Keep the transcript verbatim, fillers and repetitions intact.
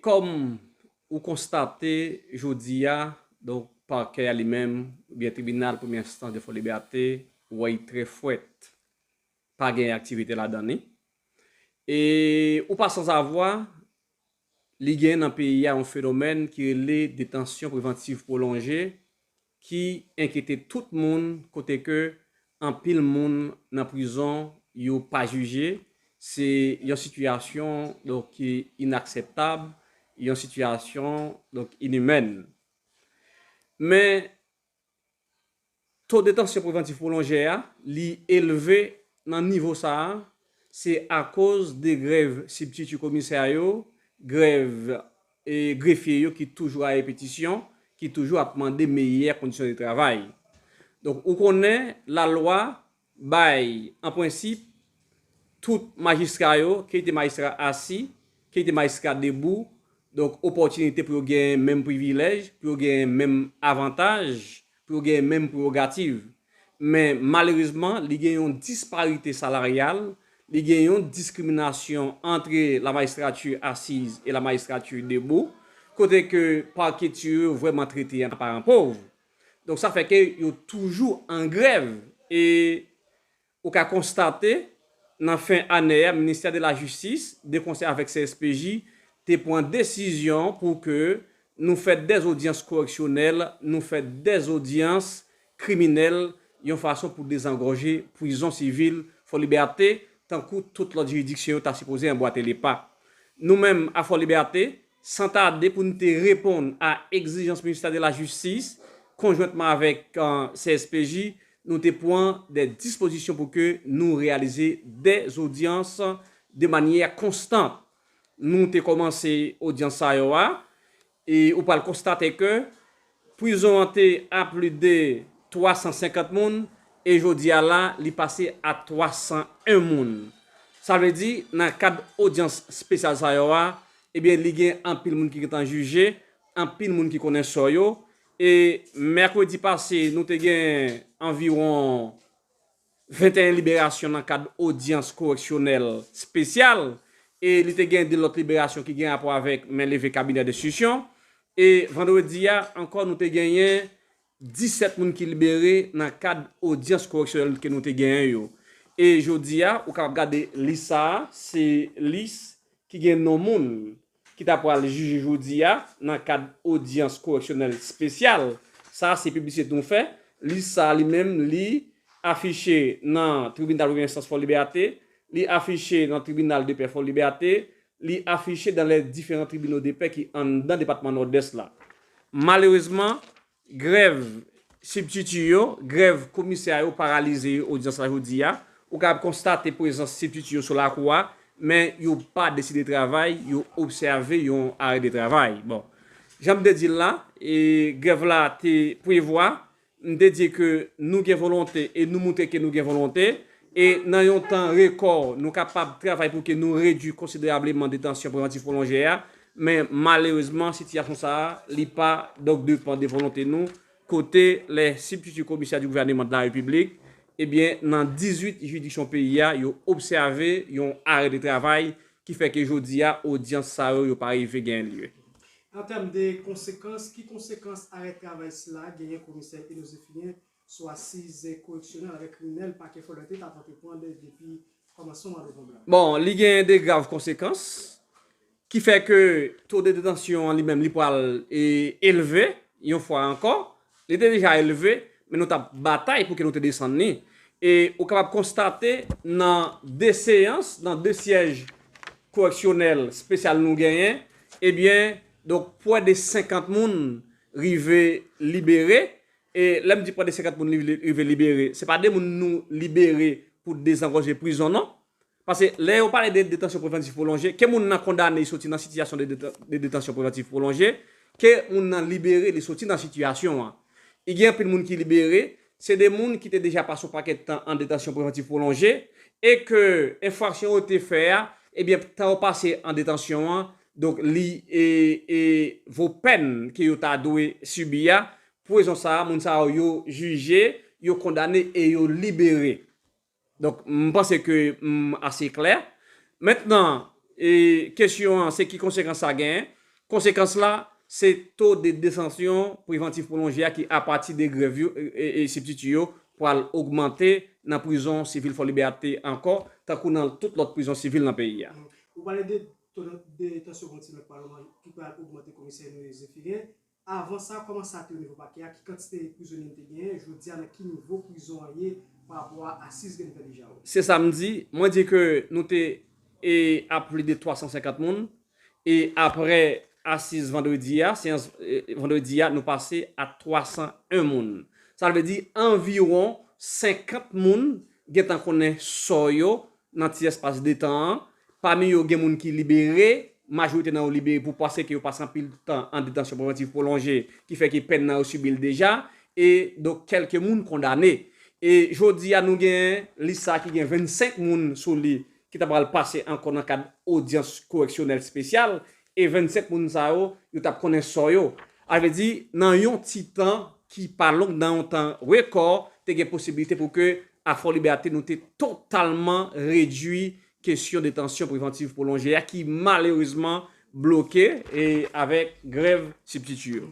Kòm ou konstate jodi a, donk, pakè a li menm, oubyen tribinal premye enstans de Fò Libète, ou wè li trè frèt. Pa gen aktivite ladan li. E ou pa sanzavwa, li gen nan peyi a yon fenomèn ki rele detansyon prevantiv pwolonje, ki enkyete tout moun, kote ke anpil moun nan prizon, yo pa jije. Se yon sitiyasyon, donk, ki inakseptab, yon sitiyasyon, donk, inimèn. Men, to detansyon prevantif pwolonje a, li elve nan nivo sa a, se akoz de grèv sibtiti komisè yo, grèv, e, grefye yo ki toujou a repetisyon, ki toujou ap mande meyè kondisyon de travay. Donk, ou konnen lalwa bay, an prensip, tout majistra yo, ke li te majistra asi, ke li te majistra debou, donk, opòtinite pou yo gen menm privilèj, pou yo gen menm avantaj, pou yo gen menm prewogativ. Men malerezman, li gen yon disparite salaryal, li gen yon diskriminasyon antre la magistrature assise e la magistrature debout, kote ke parquetier yo vrèman trete an paran pov. Donk, sa fè ke yo toujou an grèv. E ou ka konstate, nan fen ane a, Ministè de la Jistis, de konsè avèk C S P J, te pran desizyon pou ke nou fè dè zodyans koreksyonèl, nou fè dè zodyans kriminèl, yon fason pou dezangòje prizon sivil Fò Libète, tankou tout lòt jiridiksyon yo ta sipoze anbwate lepa. Nou menm, a Fò Libète, san tade pou n te reponn a egzijans Ministè de la Jistis, konjwentman avèk, euh, C S P J, nou te pran dè dispozisyon pou ke nou reyalize dè zodyans de manyè konstan. Nou te kòmanse odyans sa yo a, e ou pral konstate ke prizon an te a plis de twa san senkant moun, e jodi a la, li pase a twa san en moun. Sa vle di, nan kad odyans espesyal sa yo a, ebyen, li gen anpil moun ki gentan jije, anpil moun ki konnen sò yo, e mèkredi pase, nou te gen anviwon venteyen liberasyon nan kad odyans koreksyonèl espesyal, e li te gen de lòt liberasyon ki gen rapò avèk men leve kabinè denstriksyon, e vandredi a ankò, nou te genyen disèt moun ki libere nan kad odyans koreksyonèl ke nou te genyen yo. E jodi a, ou kapab gade lis sa a, se lis ki gen non moun ki ta pral jije jodi a nan kad odyans koreksyonèl espesyal. Sa a se piblisite nou fè. Lis sa a li menm, li afiche nan tribinal premye enstans Fò Libète, li afiche nan tribinal de pè Fò Libète, li afiche dans les différents tribunaux de paix ki anndan depatman Nòdès la. Malerezman, grèv sibtiti yo, grèv komisè yo paralize odyans la jodi a. Ou kapab konstate prezans sibtiti yo sou lakou a, men yo pa deside travay, yo obsève yon arè de travay. Bon, jan m te di l la, e grèv la te prevwa, m te di ke nou gen volonte e nou montre ke nou gen volonte, e nan yon tan rekò, nou kapab travay pou ke nou redui konsiderableman detansyon prevantif pwolonje a, men malerezman, sitiyasyon sa a, li pa donk depann de volonte nou, kote les substituts commissaires du gouvernement de la République, ebyen, nan dizuit jiridiksyon peyi a, yo obsève yon arè de travay ki fè ke jodi a, odyans sa yo, yo pa rive gen lye. An tèm de konsekans, ki konsekans arè travay sila genyen komisè Eno Zefiryen sou asiz koreksyonèl avèk kriminèl pakè Fò Libète t ap antreprann depi kòmansman mwa novanm la? Bon, li gen de grav konsekans ki fè ke to de detansyon an li menm li pral e, elve yon fwa ankò. Li te deja elve, men nou t ap batay pou ke nou te desann li. E ou kapab konstate nan de seyans, nan de syèj koreksyonèl espesyal nou genyen, ebyen, donk, pwè de senkant moun rive libere. E lè m di pwè de senkant moun rive libere, se pa de moun nou libere pou dezangòje prizon, non. Paske lè yo pale de detansyon prevantif pwolonje, ke moun nan kondane soti nan sitiyasyon de, de detansyon prevantif pwolonje, ke moun nan libere li soti nan sitiyasyon an. I gen anpil moun ki libere, se de moun ki te deja pase yon pakèt tan an detansyon prevantif pwolonje, e ke enfraksyon yo te fè a, ebyen, tan yo pase an detansyon an, donk li e, e vo pèn ke yo ta dwe sibi a, pou rezon sa a, moun sa yo, yo jije, yo kondane e yo libere. Donk, m panse ke m ase klè. Mentnan, e, kesyon an, se ki konsekans sa genyen? Konsekans la, se to de detansyon prevantif pwolonje a ki, apati de grèv yo, e, e, e sibstiti yo, pral ogmante nan prizon sivil Fò Libète ankò, tankou nan tout lòt prizon sivil nan peyi a. Ou pale de to de detansyon kontinèl ki pral ogmante, komisè Noé Zéphirin. Avan sa, kòman sa te o nivo pakè a? Ki kantite prizonye n te genyen? Jodi a, nan ki nivo prizon an ye pa rapò a asiz ke n fè deja yo? Se sa m di. Mwen di ke nou te e ap plis de twa san senkant moun. E apre asiz vandredi a, seyans e, vandredi a, nou pase a twa san en moun. Sa vle di anviwon senkant moun gentan konnen sò yo nan ti espas de tan an. Pami yo, gen moun ki libere, majorite nan yo libere pou paske yo pase anpil tan an detansyon prevantif pwolonje, ki fè ke pèn nan yo sibi l deja. E donk, kèlke moun kondane. E jodi a, nou gen lis sa ki gen vennsenk moun sou li ki ta pral pase ankò nan kad odyans koreksyonèl espesyal. E vennsenk moun sa yo, yo t ap konnen sò yo. Sa vle di, nan yon ti tan ki pa long, nan yon tan rekò, te gen posiblite pou ke a Fò Libète, nou te totalman redui kesyon detansyon prevantif pwolonje a ki malerezman bloke e avèk grèv sibstiti yo.